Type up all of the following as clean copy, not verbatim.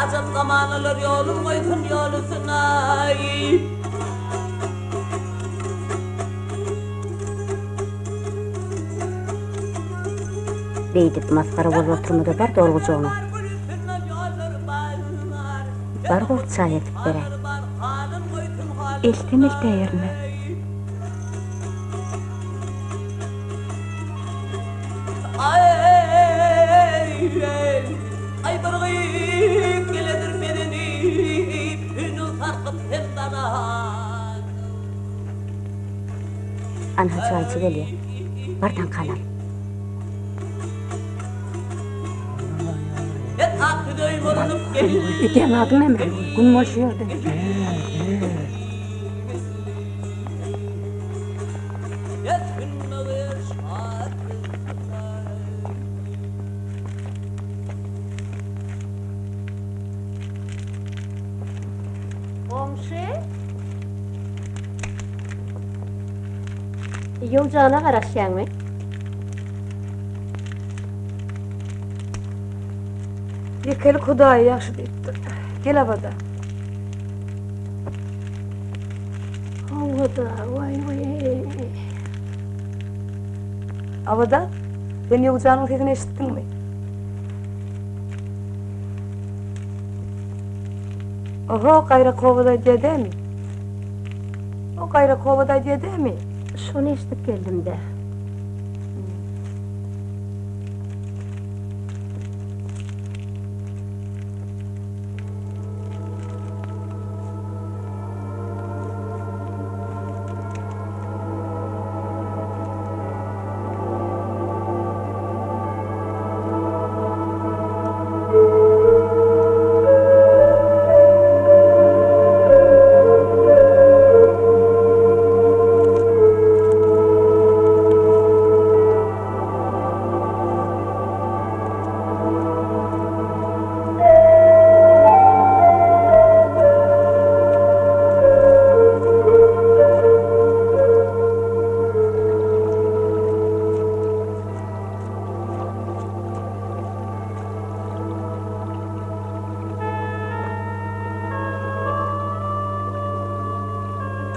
Ajap zamanalar ýolun goýsun ýol üstüne. Beýdip masgara bolup oturma-da bar dol gujagyna. Bar gowy çaý edip beräý. Eltem eltäýerin-ä. Anha çaýçy gelýär. Bar taňkany al. Ejeň ady näme? Gün bol şu ýerde. Goňşy. Ýowjana garaşýaňmy? Ýekelik Hudaýa ýagşy diýipdir. Gel Abada. Hawa-da, waý-waý. Abada, sen Ýowjanyň sesini eşitdiňmi? Oho, gaýraky obada aýdýa dämi? O gaýraky obada aýdýa dämi? Şony eşidip geldim-dä.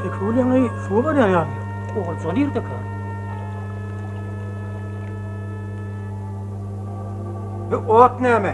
Pekgül ýaňy suwa barýan ýaly. Ogulja nirdekä? Bu ot näme?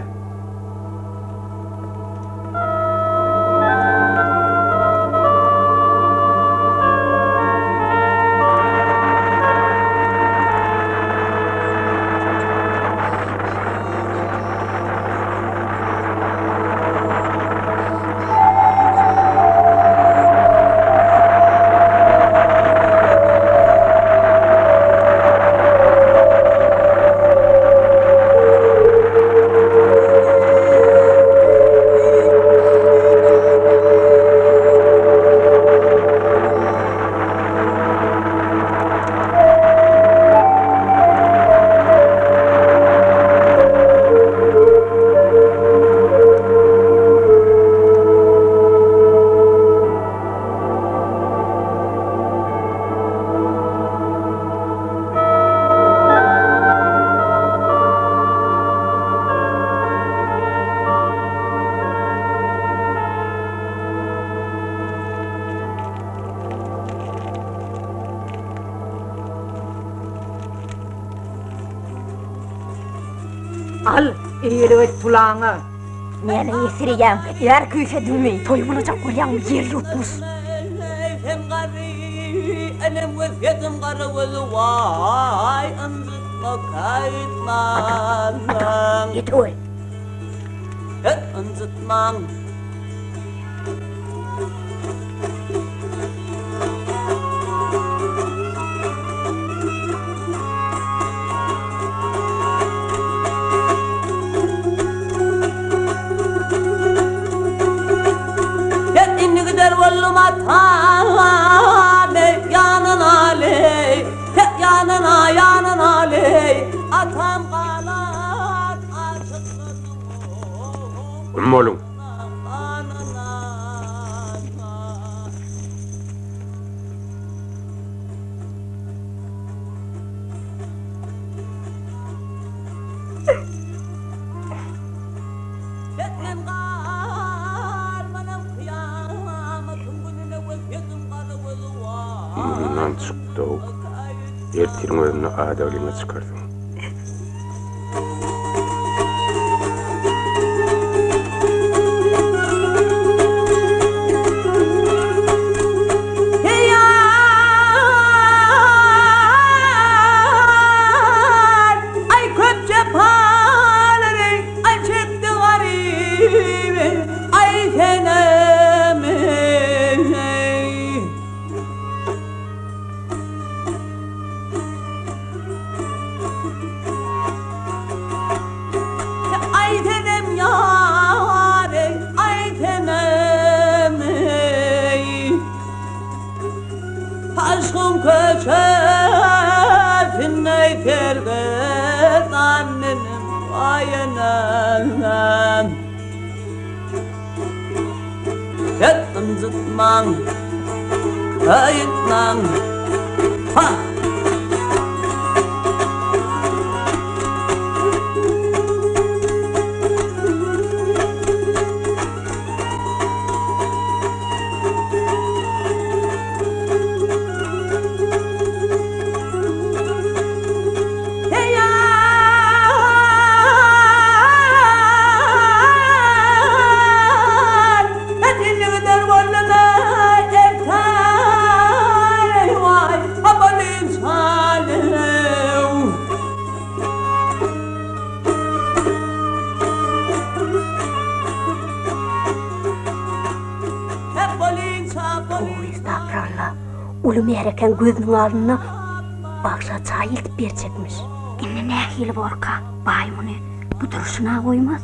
Al, eýelik et pulaňa. Näme ýesirýäň? Är küýsediňmi? Toý bolajak bolýaňmy, ýer ýutmuş? Sen garry enem wesýetim gara gözi waý ynjytma gaýtmaň. Ata, ýeteweri. Het ynjytmaň. Het indi gider boldum atam ey ýanyna leý Het ýanyna ýanyna leý atam galar aşyklarynyň Güm boluň! Mundan çykdy-ow. Ertiriň özünde adaglyňa çykarsyň. Heýar, aý köp jepalary, aý çekdi garyp, aý senem eý. Aý senem ýar, aý senem eý. Aşkyň köçesinde sergezdan menem waý enem. Etdim zytmaň, aýytmaň, ha! Uly märekäň gözüniň alnynda bagşa çaý eltip berjekmiş. Indi nähili borka, baý muny bu durşuna goýmaz.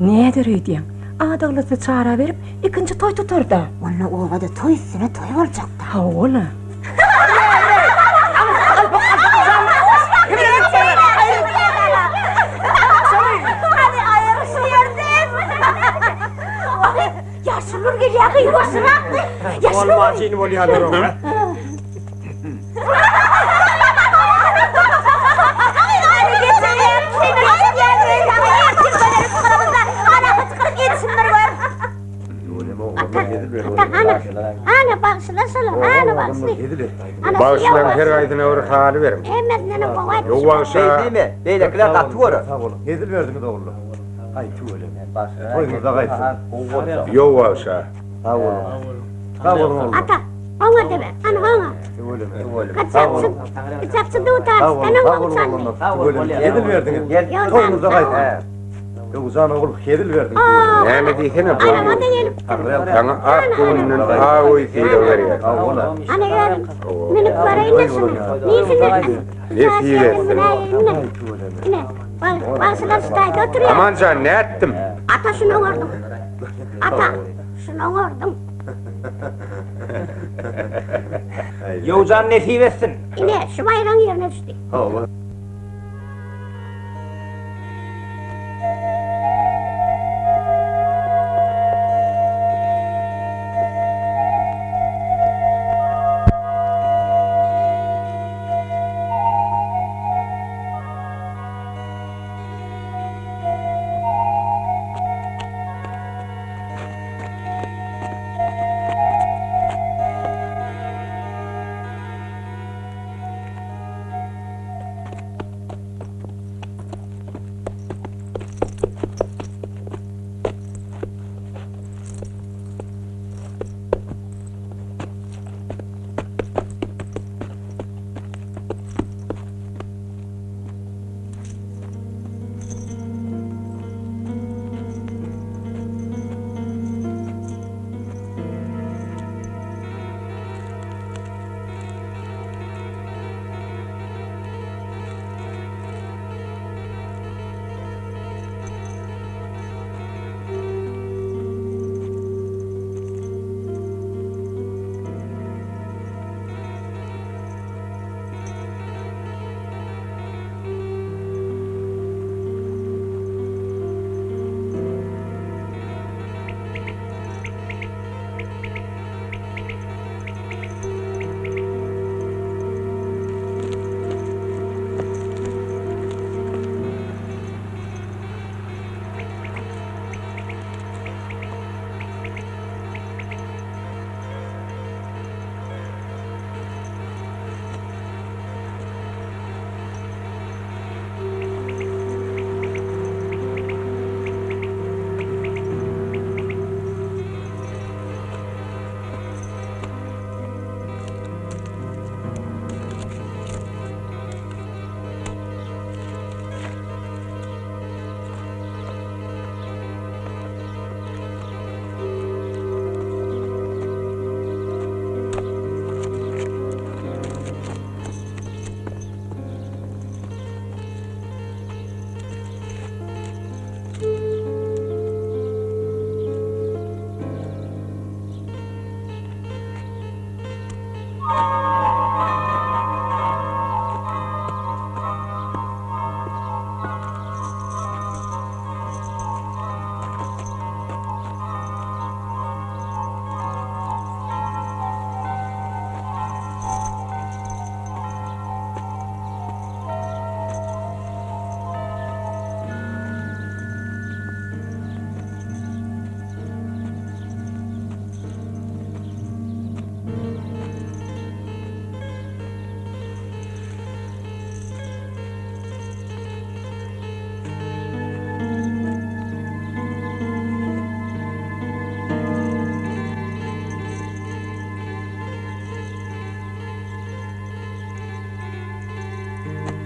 Näder öýdýäň? Adaglysy çara berip, ikinji toý tutar-da. Onda obada toý üstüne toý boljak-da. Hawa-la. Ýaşulular gelýär, gyýwaşyrak. Ýaşulular. Bolmaşyny bolýarlar oňa. Ana bagşylar şolar, ana bagşy. Bagşylaryň her gaýsyna bir haly beriň. Ýow bagşa. Beýdimi? Beýlekiler gaty görer. Sag boluň. Hezil berdiňiz ogullar. Aý tüweleme. Toýuňyzda gaýtsyn. Ýow bagşa. Sag boluň. Sag boluň ogullar. Ata, oňa deme, ana oňa. Tüweleme. Gaçakçy, gaçakçy dutar, Sag boluň, ana sag oňa boluň çaldy. oglanlar. Tüweleme. Hezil berdiňiz. Toýuňyzda gaýtsyn. Ýowuzjan ogul hezil berdiň tüweleme. Näme diýsene bu. Ana-da gelipdir. Saňa ak göwünden ak oý sylag berýär. Ana gel, münüp baraýyn-da şuny. Nesip etsin. Nesip etsin. Ine, bagşylar şu taýda oturýar. Amanjan nätdim? Ata şuny oňardyň. Ata, şuny oňardyň. Ýowjan nesip etsin. Ine, şu baýragyň ýerine düşdi. Hawa.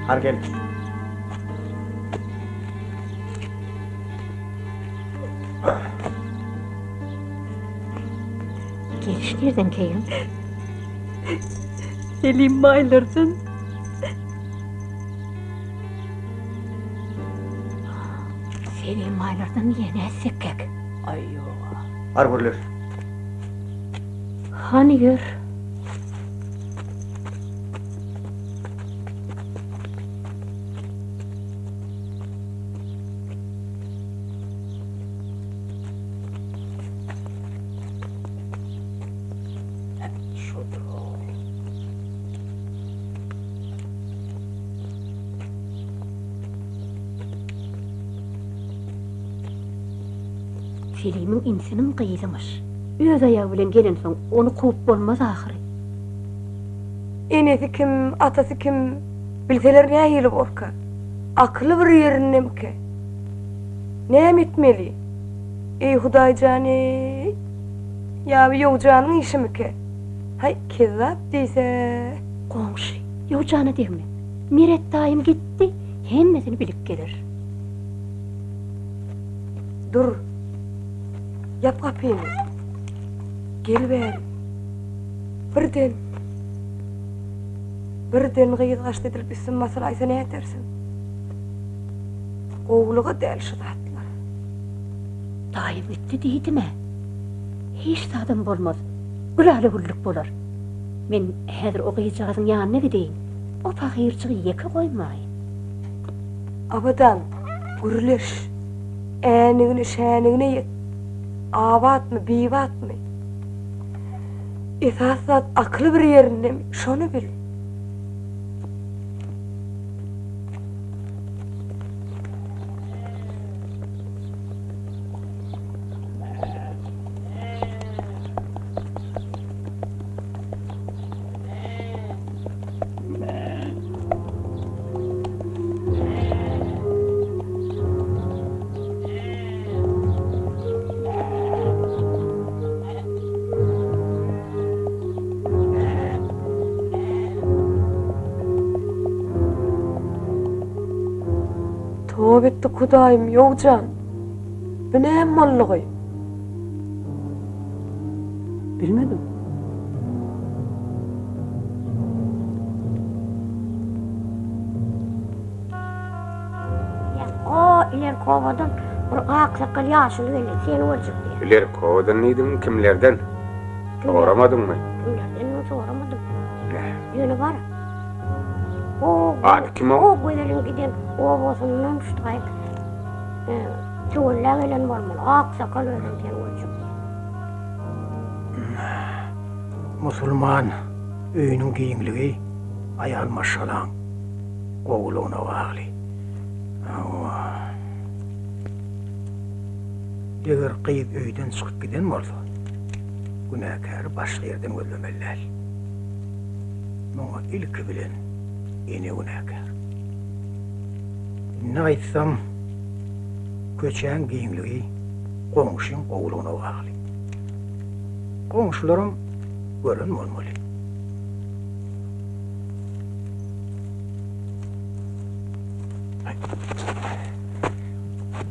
Hany gel. Geliş nirden keýgim? Selim baýlardan. Selim baýlardan diýe nätsekkäk? Aý ýoga. Bar gürleş. Hany ýör. Selimiň inisiniň gyzymyş. Öz aýagy bilen gelensoň, ony kowup bolmaz ahyry. Enesi kim, atasy kim, bilseler nähili borka? Akyly bir ýerindemike? Näme etmeli? Eý, Hudaý jan-eý! Ýa bu Ýowjanyň işimikä? Haý, kezzap diýse. Goňşy, Ýowjana degme. Meret daýym gitdi, hemmesini bilip geler. Dur. Ýap gapyny. Gel bäri. Birden, birden gyz gaçdy edilip üstüm basylaýsa nädersiň? Gowulyga däl şu zatlar. Daýym gitdi diýdim-ä. Hiç zadam bolmaz. Gülala-güllük bolar. Men häzir o gyzjagazyň ýanyna gideýin. O pahyrjygy ýeke goýmaýyn. Abadan, gürleş. Änigine-şänigine ýet. Abatmy, bibatmy? Esasy zat akyly bir ýerindemi, şony bil. Toba etdik Hudaýym, Ýowjan. Bu näme boldugy? Bilmedim. O ilerki obadan bir ak sakgal ýaşuly geldi, seni görjek diýýär. Ilerki obadan diýdiň, kimlerden? Soramadyňmy? Kimlerdendigini soramadym. Ýöne bar. O Ady kim oň? O gözeliň giden obasyndan şu taýyk töwella gelen bolmaly. Ak sakal özem seni görjek diýýär. Musulman öýüniň giňligi aýal maşgalaň gowulygyna bagly. Hawa. Eger gyz öýden çykyp giden bolsa, günäkäri başga ýerden gözlemeli däl. Muňa ilki bilen ene günäkär. Indi aýtsam, köçäň giňligi goňşyň gowulygyna bagly. Goňşularam gören bolmaly.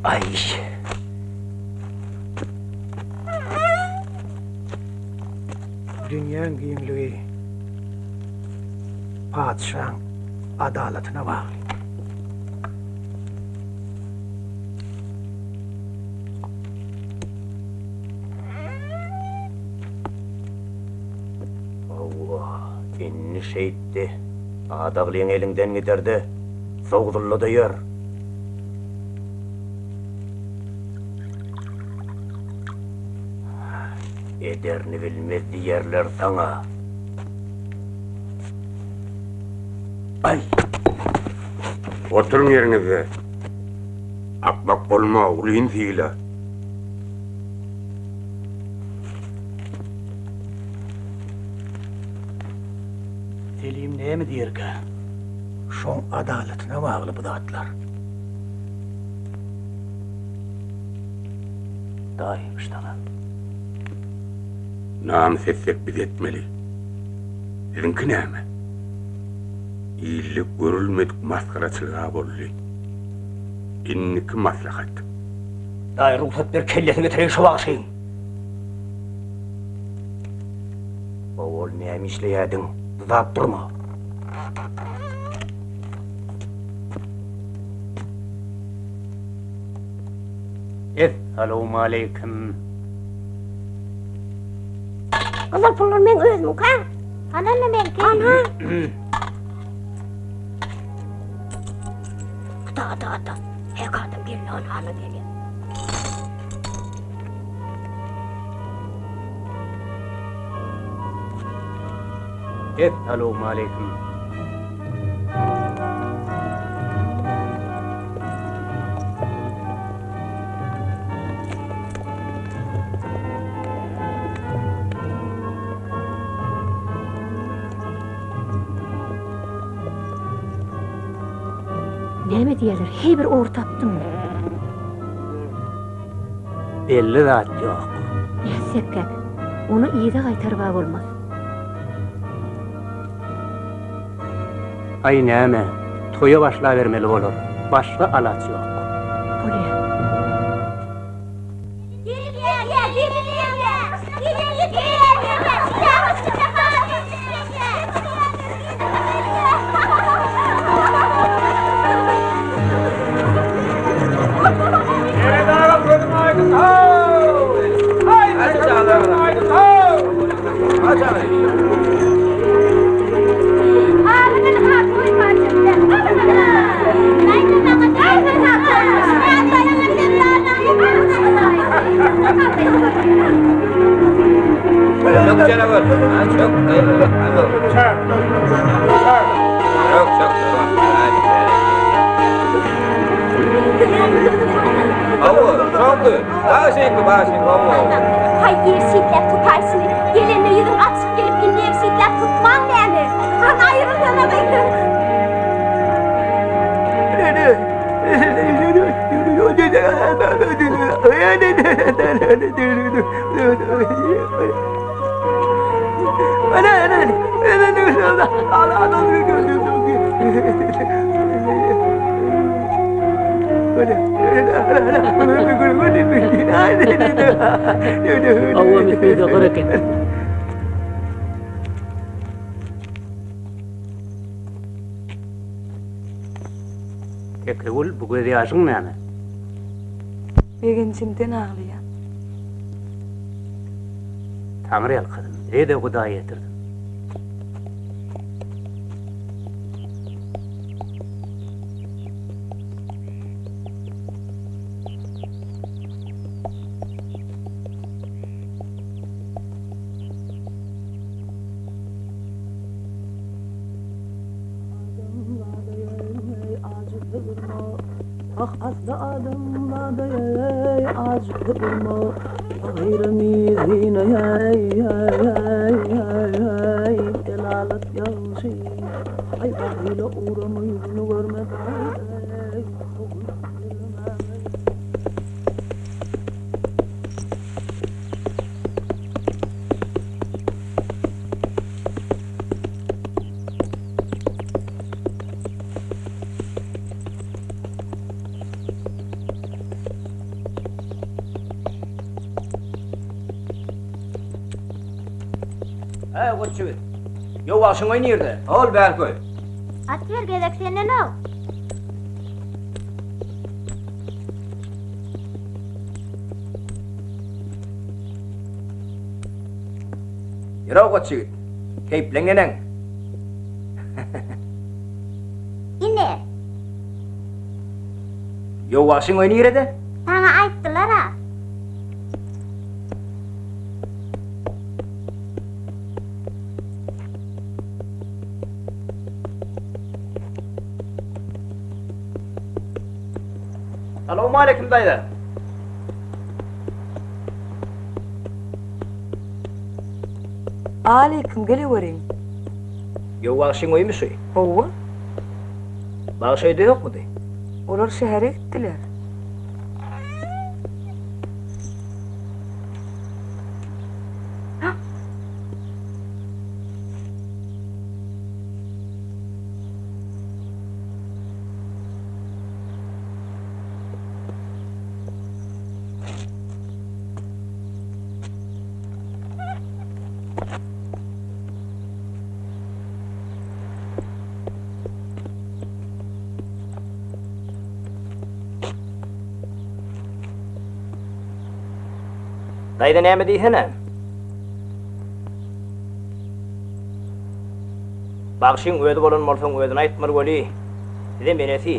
Aý. Dünýäň giňligi patyşaň adalatyna bagly. Hawa, indi şeýtdi. Adaglyň eliňden gider-de, zowzulla-da ýör. Ederini bilmez diýerler saňa. Aý! Oturyň ýeriňizde. Akmak bolma, ulyny syla. Selim näme diýerkä? Şoň adalatyna bagly bu zatlar. Daýymyş saňa. Namys etsek biz etmeli. Siziňki näme? Ilde görülmedik masgaraçylyg-a boldy. Indiki maslahat. Daýy rugsat ber kellesini getireýin şu wagşyň. Owal näme işleýädiň? Dyzap durma. Essalawmaleýkim. Gyzyl pullar meň özümiňkä. Hany meňki? Ana. Ata, ata, ata. Hek adam geldi, ana, ana gelýär. Essalawmaleýkim. Näme diýerler, heý bir ugur tapdyňmy? Belli zat ýok. Nätsekkäk, ony yza gaýtaryb-a bolmaz. Aý näme, toýa başlabermeli bolar, başga alaç ýok. Bolýa. Haý, ýerşitläp tutaýşyny, gelende ýüzüň açyk gelip indi ýerşitläp tutmaň näme? Hany aýrylsana gyz. Hawa, misli-de gyr eken. Tekegül, bu gözýaşyň näme? Begenjimden aglaýan. Taňry ýalkasyn, bize-de Hudaý ýetirsin. Ah asly adam zada ajy durma Pahyra mizine Delalat ýagşy Aý bahyla ugrama ýüzüni görmez aý Äý, goç ýigit. Ýow, wagşyň öýi nirde? Hol bärköý. At ber gezek senden-ow. Ýör-ow, goç ýigit. Keýpleň neneň? Ine. Ýow, wagşyň öýi nirede? Saňa aýtdylar-a. Salowmaleýkim daýza. Aleýkim geleweriň. Ýow bagşyň öýümi şu? Howwa. Bagşy öýde ýokmudy? Olar şähere gitdiler. Daýza näme diýsene? Bagşyň özi bolan bolsaň özüne aýtmaly weli, sizem enesi.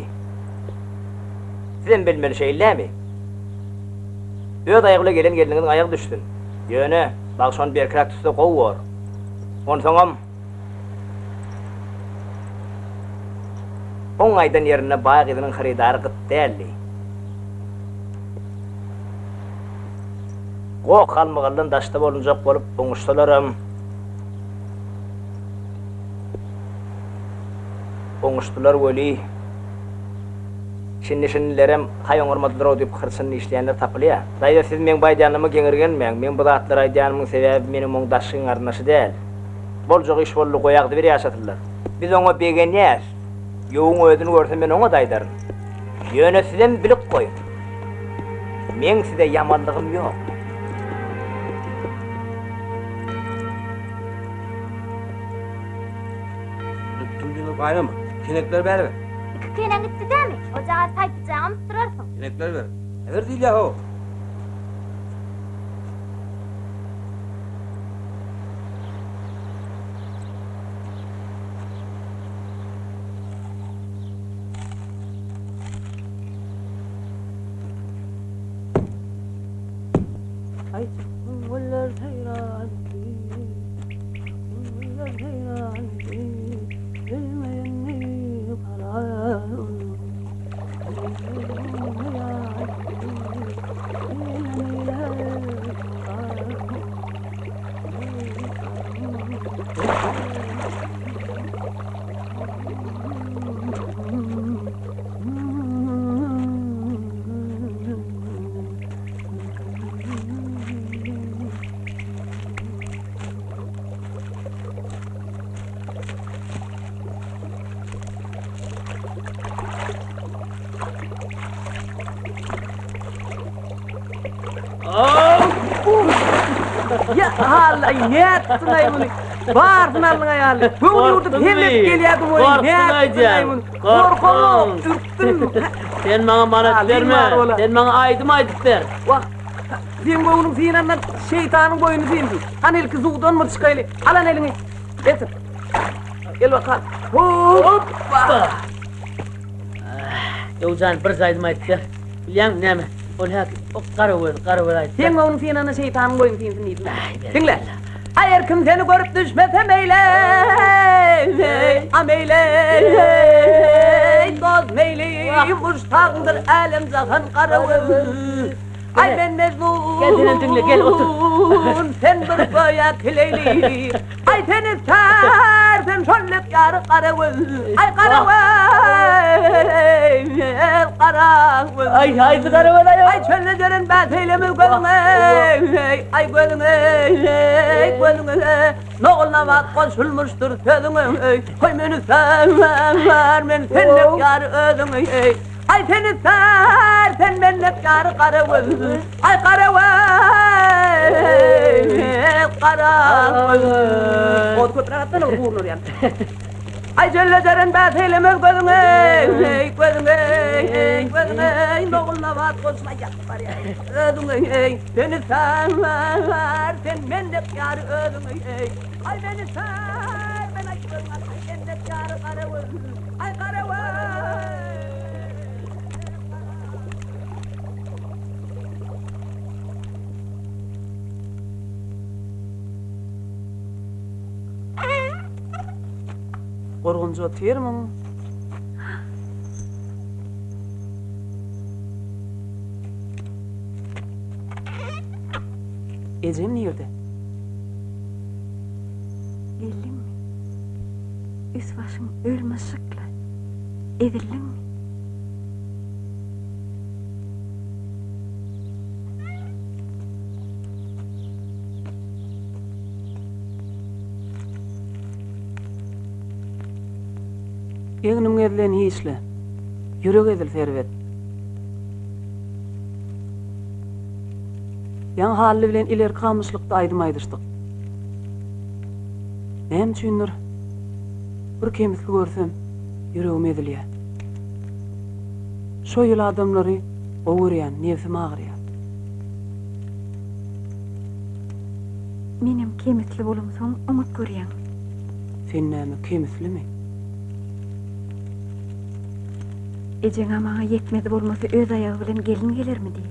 Sizem bilmeli şeýlemi? Öz aýagy bile gelen gelniňiziň aýagy düşsün. Ýöne, bagşy ony berkiräk tutsa gowy bor. Onsoňam, oň aýdan ýerinde baý gyzynyň hyrydary gyt däldi. Goh-galmagaldan daşda bolunjak bolup oňuşsalaram, oňuşdylar weli, şindi-şindilerem haý oňarmadylar-ow diýip hyrçyny dişleýänler tapylýar. Daýza siz meň bu aýdýanlaryma geňirgenmäň, meň bu zatlary aýdýanymyň sebäbi meniň muň daşyň garyndaşy däl. Boljak iş boldy, goý agzybir ýaşasynlar. Biz oňa begenýäs. Ýowuň özüni görse men oňa-da aýdaryn. Ýöne sizem bilip goýuň. Meň size ýamanlygym ýok. Baýram, kenekleri bäri ber. Iki keneň gitdi dämi? Ojagaz taýpyjaňam tutdurarsyň. Kenekleri ber. Ber diýilýär-how. Aý çykgyn güller seýran etdi, Çykgyn güller seýran etdi, Bilmeýin karar Ya Alla nätdiň-aý muny? Barsyny aldyň-aý Alla. Göwün ýurdup hemmesi gelýärdi welin nätdiň-aý muny? Gorkamok, ürkdüm. Sen maňa manat berme, sen maňa aýdym aýdyp ber. Wah, seň göwnüň synandan şeýtanyň boýny synsyn. Hany ilki suwdan bir çykaýly. Al hany eliňi. Getir. Gel bakalym. Hoppa! Ýowjan bir aýdym aýdyp ber. Bilýäňmi näme? Ol häki o Garagöz, Garagöz aýdyp ber. Seň göwnüň synandan şeýtanyň boýny synsyn diýdim. Diňle. Aý her kim seni görüp düşmese meýle, a meýle, dost meýli, muşdagyňdyr älem-jahan Garagöz. Aý men mejnun. Gel senem diňle, gel otur. Sen bir göýäki Leýli. Aý seni särsem şol dek ýary Garagöz. Aý Garagöz, Garagöz. Aý haýsy Garagöz aý? Aý çölde jeren bäs eýlemez gözüňe. Aý gözüňe, gözüňe. Nogul-nabat goşulmyşdyr sözüňe. Hoý meni sär, men sen dek ýary özüňe. Aý seni sär, sen men dek ýary Garagöz. Aý Garagöz, Garagöz. Ot köpräk atsana bir gurnar ýaly. Aý jelle jeren bäs eýlemez gözüňe, gözüňe, gözüňe. Nogul-nabat goşma ýakyp barýar özüňe. Seni sär, sen men dek ýary özüňe. Aý meni sär, men aý gözüňe, sen dek ýary Garagöz. Aý Garagöz. Gorgunç otyrmyň? Ejem nirde? Geldiňmi? Üst-başyň öl-myşykly. Ezildiňmi? Egnim gezilen hiç-le, ýürek ezilse erbet. Ýaňy Hally bilen ilerki gamyşlykda aýdym aýdyşdyk. Näme üçindir, bir kemisli görsem, ýüregim ezilýär. Şo ýyl adamlary gowy görýän, nebsim agyrýar. Menem kemisli bolamsoň oňat görýäň. Sen näme kemislimi? Ejeň-ä maňa ýetmezi bolmasa öz aýagy bilen gelin gelermi diý.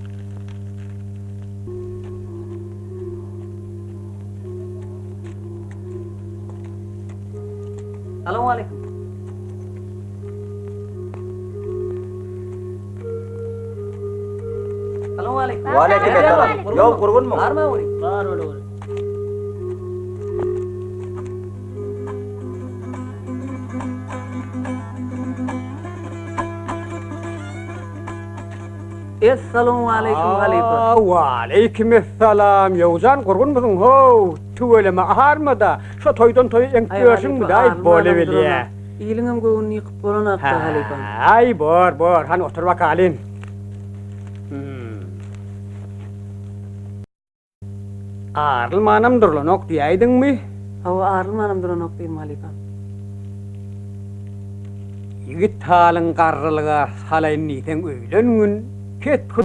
Salowmaleýkim. Salowmaleýkim. Waleýkim essalam. Ýok, gurgunmyň? Barmy ogry? Bar ol ogry. Essalowmaleýkim halypa. Waleýkim essalam. Ýowjan gurgunmysyň how? Tüweleme aharmada. Şo toýdan toýa eňip ýörşüň bidaý bolubilýä. Iliňem göwnüni ýykyp bolanakda halypa. Aý bor bor hany otur bakalyn. Arylmanam durlanok diýäýdiňmi? Hawa arylmanam duranok diýdim halypa. Ýigit halyň garrylyga salaýyn diýseň öýlengin, kethuda.